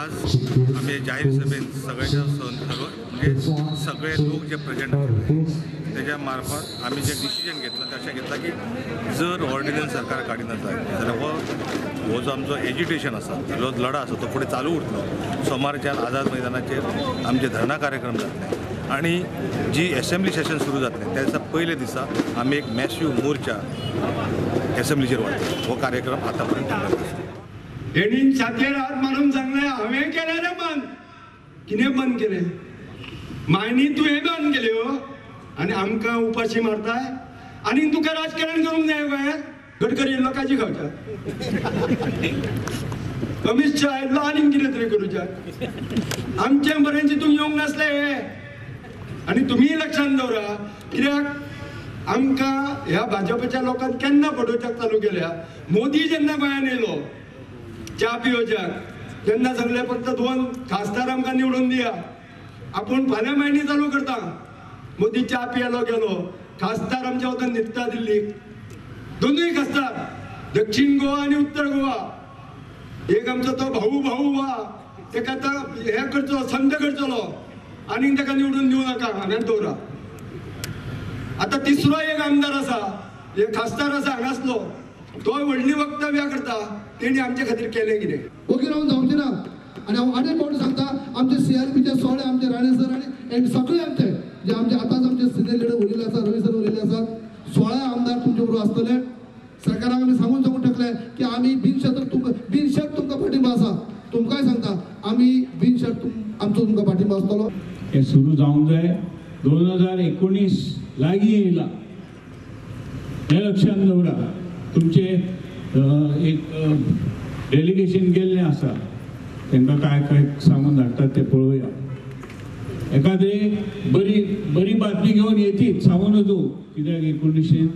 आज आमी जाहीर सभेन सगळ्याच्या म्हणजे सगळे लोक जे प्रेझेंट आशिल्ले तेज्या मार्फत आमी जे डिसिजन घेतला ते अशें घेतला की जर ऑर्डिनन्स सरकार काडिना जायत जाल्यार हो जो आमचो एजिटेशन आसा, जो लढा आसा तो फुडें चालू उरतलो. सोमारच्यान आझाद मैदानाचेर आमचे धरणा कार्यक्रम जातले आनी जी एसेंब्ली सेशन सुरू जातलें त्या दिसा पयले दिसा आमी एक मॅसिव मोर्चा एसेंब्लीचेर वाडटले. हो कार्यक्रम आतां पर्यंत आसा. हेणीन छातयेर हात मारून सांगलें हांवें केलें रे बंद. कितें बंद केलें? मायनी तुवें बंद केल्यो आनी आमकां उपाशी मारताय आनी तुका राजकारण करूंक जाय काय? गडकरी येयल्लो काजी खावच्या, अमीत शाह आयिल्लो आनीक कितें तरी करूच्या. आमचें बरें चिंतूंक येवंक नासलें हें. आनी तुमीय लक्षांत दवरा, कित्याक आमकां ह्या भाजपाच्या लोकांक केन्ना फटोवच्याक चालू केल्या. मोदी जेन्ना गोंयांत येयलो च्या पियोवच्याक तेन्ना सांगलें फक्त 2 खासदार आमकां निवडून दिया, आपूण फाल्यां मायणी चालू करता. मोदी च्या पियेलो गेलो, खासदार आमच्या वतान न्हिदता दिल्लीक, दोनूय खासदार दक्षिण गोवा आनी उत्तर गोवा. एक आमचो तो भाऊ भाऊ वा तेका आतां हें करचो, संद करचलो आनी ताका निवडून दिवं नाका, हांगाच दवरा. आतां तिसरो एक आमदार आसा, एक खासदार आसा हांगासलो, तो व्हडली वक्तव्यां करता. तेणी आमचे खातीर केलें कितें? ओगी रावन जावचें ना. आनी हांव आनी फावटी सांगता, आमचे सीआरपीचे सोळे, आमचे राणे सर आनी सगळे आमचे जे आमचे आतांच आमचे सिनियर लिडर उरलेले आसा, रवी सर उरलेले आसात, 16 आमदार तुमचे बरोबर आसतले. सरकाराक आमी सांगून सांगून टाकले की आमी बिनशर्त तुमकां, बिनशर्त तुमकां पाठिंबो आसा. तुमकांय सांगता आमी बिनशर्त आमचो तुमकां पाठिंबो आसतलो. हें सुरू जावंक जाय. 2019 लागीं येयला हें लक्षांत दवरा. तुमचे एक डेलिगेशन गेल्लें आसा, तांकां काय काय सांगून धाडटात तें पळोवया. एखादे बरी बरी बातमी घेवन येतीत, सांगून वचूं. कित्याक 19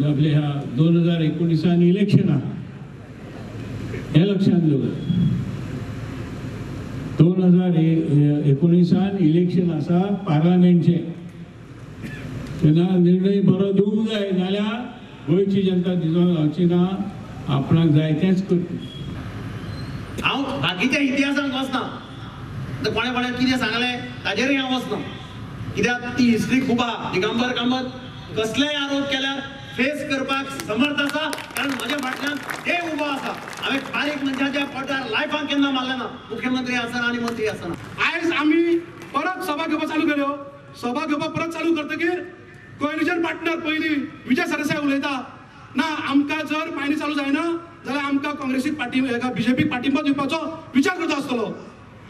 आपल्या ह्या 2019 इलेक्शन आहा हें लक्षांत दवरा. 2019 इलेक्शन आसा पार्लमेंटचें, तेन्ना निर्णय बरो दिवंक जाय, नाल्यार गोंयची जनता दिसून जावची ना, आपणाक जाय तेंच करतली. हांव बाकीच्या इतिहासांत वचना, कोणें कोणें कितें सांगलें ताजेरूय हांव वचना, कित्याक ती हिस्ट्री खूब आहा. दिगंबर कामत कसलेय आरोप केल्यार फेस करपाक समर्थ आसा, कारण म्हज्या फाटल्यान देव उबो आसा. हांवें बारीक मनशाच्या पोटार लायफान केन्ना मारलें ना, मुख्यमंत्री आसतना आनी मंत्री आसतना. आयज आमी परत सभा घेवपाक चालू केल्यो. सभा घेवपाक परत चालू करतकीर कोएलिशन पार्टनर पयलीं विजय सरदेसाय उलयता ना, आमकां जर मायनी चालू जायना जाल्यार आमकां काँग्रेसीक पाठी बीजेपीक पाठिंबो दिवपाचो विचार करता आसतलो.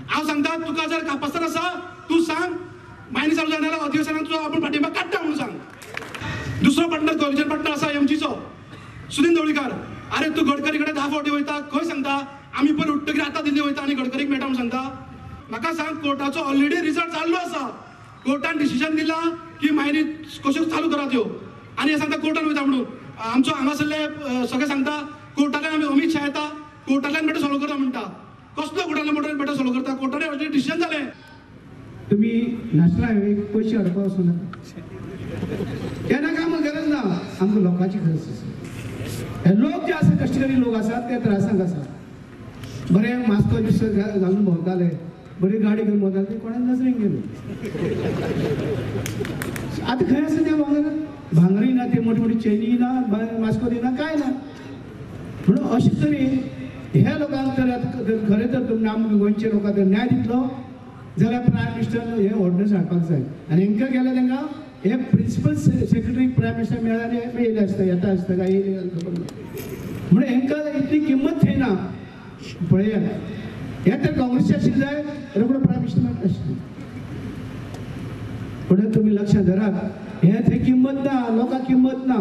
हांव सांगता तुका जर कापस्तार आसा तूं सांग, मायनी चालू जायना जाल्यार अधिवेशनाक तुजो आपूण पाठिंबा काडटा म्हणून सांग. दुसरो पार्टनर कोएलिशन पार्टनर आसा एमजीचो सुदिन ढवळीकार. अरे तूं गडकरी कडेन 10 फावटी वयता, खंय सांगता आमी पयर उठ्ठकीर आतां दिल्ली वयता आनी गडकरीक मेळटा म्हणून सांगता. म्हाका सांग, कोर्टाचो ऑलरेडी रिजल्ट जाल्लो आसा, कोर्टान डिसिजन दिलां की मायनी कश्यो चालू करात ह्यो, आनी हे सांगता कोर्टान वयता म्हणून. आमचो हांगासरले सगळे सांगता कोर्टांतल्यान आमी अमीत शाह येता, कोर्टांतल्यान बेटो सोल्व करता म्हणटा. कसलो कोर्टांतल्यान बेटो सोल्व करता? कोर्टान ऑलरेडी डिसिजन जालें. तुमी नॅशनल हायवे पयशे हाडपाक वचूं नाका, तेन्ना काय आमकां गरज ना, आमकां लोकांची गरज आसा. हे लोक जे आसा कश्टकरी लोक आसात ते त्रासांक आसा. बरें मास्क बिस्क घालून भोंवताले, बरी गाडी घेवन भोंवताले, ते कोणाक नजरेन गेले. आतां खंय आसा ते भांगर? भांगरूय ना, ते मोटी मोटी चेनी ना, मास्को ना, कांय ना. म्हणून अशे तरेन ह्या लोकांक तर आतां खरें तर तुमी आमकां गोंयच्या लोकांक तर न्याय दितलो जाल्यार प्रायम मिनिस्टर हे ऑर्डिनन्स हाडपाक जाय. आनी हेंकां गेल्यार तांकां हे प्रिंसिपल सेक्रेटरी प्रायम मिनिस्टर मेळ्ळ्यार येयले आसता, येता आसता काय येयले खबर ना. म्हणून हेंकां इतली किंमत थंय ना. पळयात, हें तर काँग्रेसचे आशिल्लें जाय रोखडो प्रायम मिनिस्टर मेळटा आशिल्लें. म्हणून तुमी लक्षात धरात, हें थंय किंमत ना, लोकांक किंमत ना.